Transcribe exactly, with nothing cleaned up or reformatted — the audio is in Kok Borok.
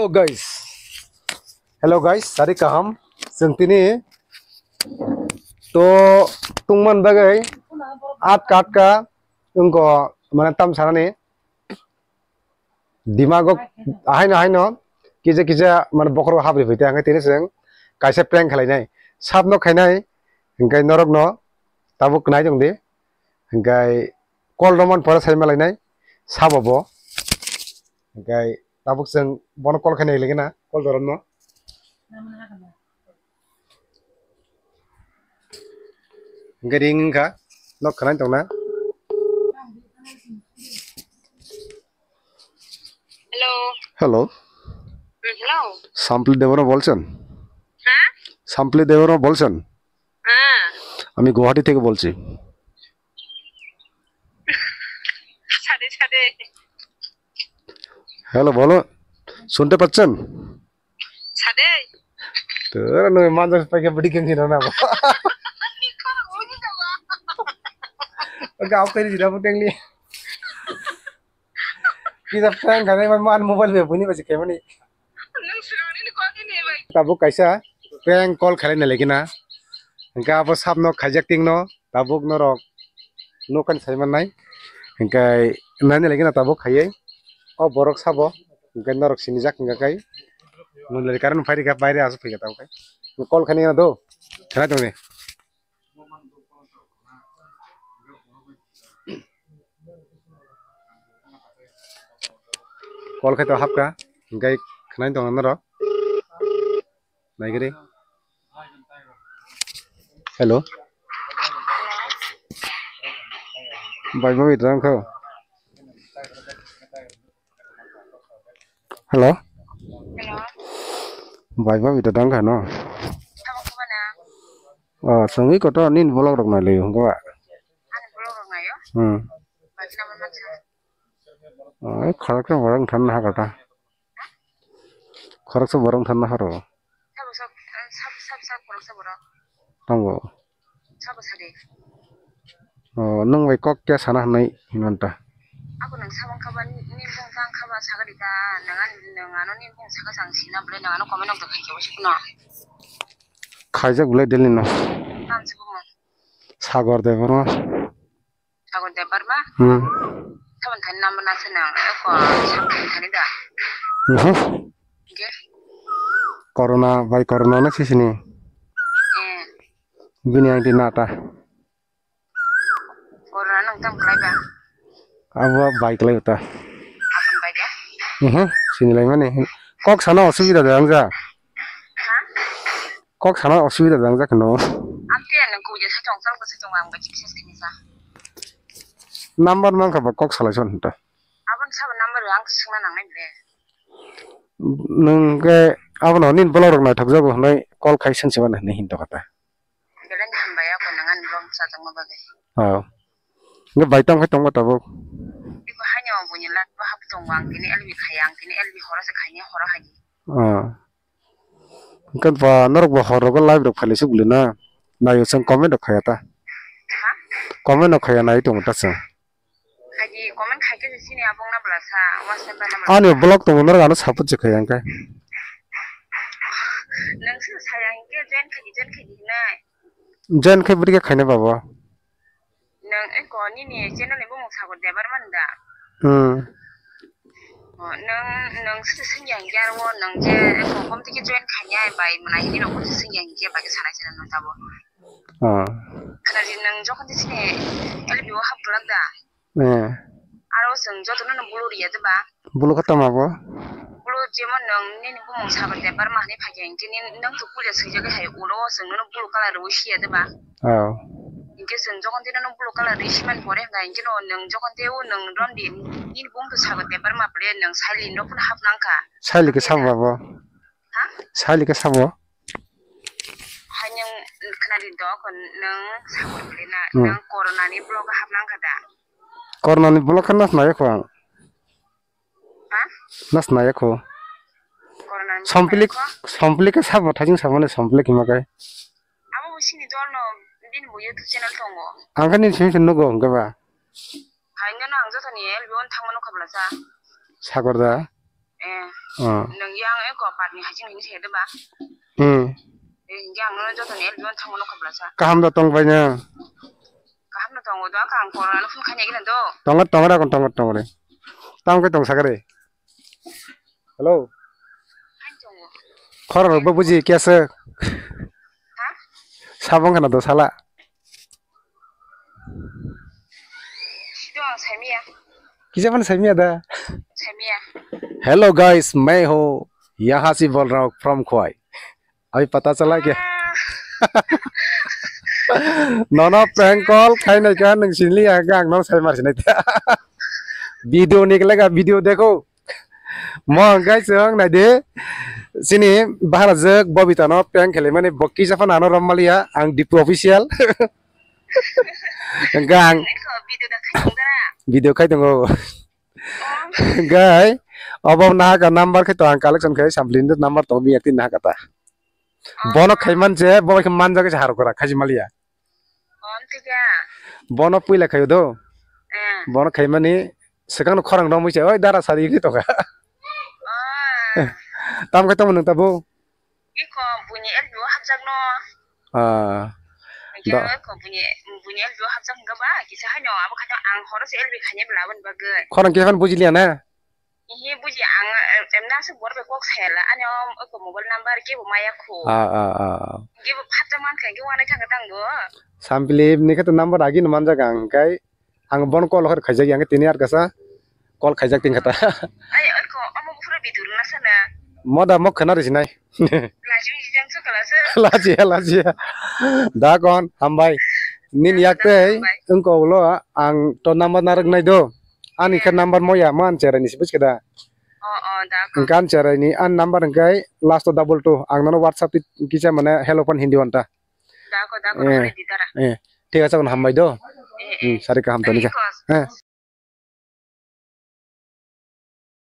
Guys, hello guys, sari kaham. Chwng tini to tungman bagwi atka atka wngko, mane tam sanani dimago ahaino ahaino kisa kisa mane bokhoro habri phaite, ang tini chwng kaisa prank khlainai, sabno khainai, hingkai norokno tabuk khnai tongdi, hingkai call romon pore sai malainai sabo bo. Hingkai tabuk chwng bono call khaina hilikhe na, call dorom no. Hingke ring wngkha, nok khwnai tongna. Hello. Hello. হুম, hello. Sampli Debbarma বলছেন? হ্যাঁ? সাম্পলি দেববর্মা বলছেন? হ্যাঁ। আমি গুয়াহাটি থেকে বলছি। ছাদে, ছাদে। হ্যালো, বলো। শুনতে পাচ্ছেন? Sade. Tara no manjak paikha bwdwi khe khina na bo. Oke, au kari jira bo tengli. Kisa prank khanai man mobile be buni basi kemani. Tabuk kaisa prank call khalai na lekina. Hingke abo sabno khaijak tingno. Tabuk norok nokani sai mannai, hingkai nani lagi na tabuk khaiye. O borok sabo, hingkai norok sinijak hingka kai. Noni lagi karon phairi kha, baire asuk phaikha tabuk kai. Call khani na do, khana tongni. Call khai to hapka, hingkai khana tongna norok. Naigiri. Hello. Bai, bai, tang kho. Hello. Hello. Bai, bai, tang kha no. Tamo kho bana. Oh, songwi koto nin vlog rok nai leo, ko ba. Ani vlog rok nayo. Hmm. Bai, tamo mansa. Oh, kharak sa borok thanna ha kata. Khoroksa borok thanna haro. Sabo sab, sab, sab, sab khoroksa borok. Tongo. Sabo sadi. Oh, nwng bai kok kya sana hwnwi hinmanta? Ako nwng sabang kaba ni, ni bung tang kaba sagadi ka, nwng an, nwng ano ni bung saga sang sina bole nwng ano comment nok khai kya wasi kuno. Khaijak bole delino. Nam sabo mo. Sagor de borma. Sagon Debbarma? Hmm. Saban thani number na se nang, eh, ko, saban thani da. Mhm. Ge? Corona, bai corona na sisini. Eh. Bini ang di nata. Corona nang tam kalai ba? Abo bai kalai ta. Apan bai ge? Mhm. Sini lai mani. Kok sana osubida da ang ja. Ha? Kok sana osubida jang jak no. Amte ano kuya sa tong, tong sa tong, ang ba chikses kini sa. Number mang kha ba kok salai son ta. Abon sa number ang sungna nang nai bre. Nung ke abon nin bolong rok naithok jago hnai call khai seng se mani hinto kata. Belen hambai ako nangan bom sa tong ma bagai. Oh. Nge bai tong khai tong ma tabuk. Iko hanyo bunyi la ba hap tong wang kini L B khai ang kini L B horo se khai ni horo haji. Oh. Hwnkhe ba norok bo hor rogo live rok phailai se bwlwi na. Naio chwng comment rok khaya ta. Ha? Comment rok khaya nai tongo ta chwng. Khaidi comment khai khe sini abong na bwla sa, WhatsApp na bwla. Ani vlog tongo norok ano support se khaya hwnkhe. Nang sini saya hwnkhe join khaidi, join khaidi hinai. Join khe bwrwi khe khaina babo. Nang eko nini channel ni bumung Sagar Debbarma da? Hmm. Oh, nang, nang sini sini yang jar wo nang je eko kom tiki join khanya bai mana hini rok sini yang je bai sana channel nang tabo. Ah. Kana di nang jokon di sini L B o hap tulak da? Eh. Aro seng joto no bulu riya de ba? Bulu kha tama bo? Bulu jemon nang nini bumung Sagar Debbarma hani phai khe nang tu kulia swijak hai ulo seng no bulu colour wi siya de ba? Oh. Hingke chwng jokon tei nono blue colour ri siman pore hwnkha, hingke no nwng jokon tei o nwng romdi nini bumung Sagar Debbarma ble nwng silent rok phano hap nang kha. Silent khe sabo abo. Ha? Silent khe sabo. Hai nwng khwnadi dok nwng Sagar ble na, hmm, nwng corona ni block o hap nang kha da? Corona ni block khe nas nai kho ang. Ha? Nas naya kho. Corona ni Samplik, block o? Samplik ke sabo thajing sabo ne samplik hima kai. Abo bo sini dol no bini bo YouTube channel tongo. Ang khe nini simi se nugo hwnkhe ba. Hai no ang joto ni L B o thangmano khabla sa. Sagor da. Ah. Nung yang eko parni haching hini se de ba. Hmm. Yang no joto ni eljon thango no kobla sa. Kaham da tong bai na. Kaham no tongo do ang korona no phun khanya gina do. Tongo tongo da kon tongo tongo re. Tamo ke tong sakare. Hello. Khorang rok bo buji kya se. Sabong khana do sala. Sido ang saimiya. Kisa phano saimiya da. Saimiya. Hello guys, मैं हूँ यहाँ से बोल रहा हूँ from Khwai। अभी पता चला क्या? Ah. Nono prank call khai nai ka nung sinli ya gang no sai mar sinai ta. Video निकलेगा, video देखो। Mo hwnkhe chwng nai di. Chini baharajwk Bobita no prank khaimani bo kisa phano ano rom maliya ang Dipu official. Hwnkhe ang Eko video da khai tong dara. Video khai tongo. Oh. Hwnkhe obo nahaka number khai to ang collection khai sampling number to mi yakti nahaka ta. Oh. Bono khaiman je bo khe manjak se harok kora khaji maliya. Oh, thik ya. Bono puila khayo do. Eh. Bono khaimani swkang no khorang romwi se oi dara sari ri toka. Oh. Tam khai tongmo nung tabo. Iko buini L B o hapjak no. Ah. Iko buini buini L B o hapjak ga ba kisa haino abo khaino ang horo se L B khaini bla ban bagwi. Khorang kisa buji liya na. Ihi buji ang, eh, em, nang se bor bai kok sela, ani om oko mobile number kebo maya kho. Ah, ah, ah, ah. Kebo phatsa man kha, kebo anai thang thang bo. Sampili ni khe to number agi no manjak ang, kai ang bon call hor khaijak yang tini ar kasa call khaijak ting khata. Ai, oko omo buphuru bidur na sana. Moda mok khana risinai. Laji jang so kala se. Laji ya, laji ya. Da kon, hambai. Nin yak tei, hambai. Engko ulo ang to number narwk nai do. Ani khe number mo ya man cherai ni sibis keda. Oh, oh, da ko. Engkan cherai ni an number engkai last o double two. Ang nono WhatsApp ti kisa mane hello pan Hindi wanta. Da ko, da ko, eh, ready dara. Eh, thik ase kon hambai do. Eh, eh. Hmm, sari kaham to ni kha. Eh.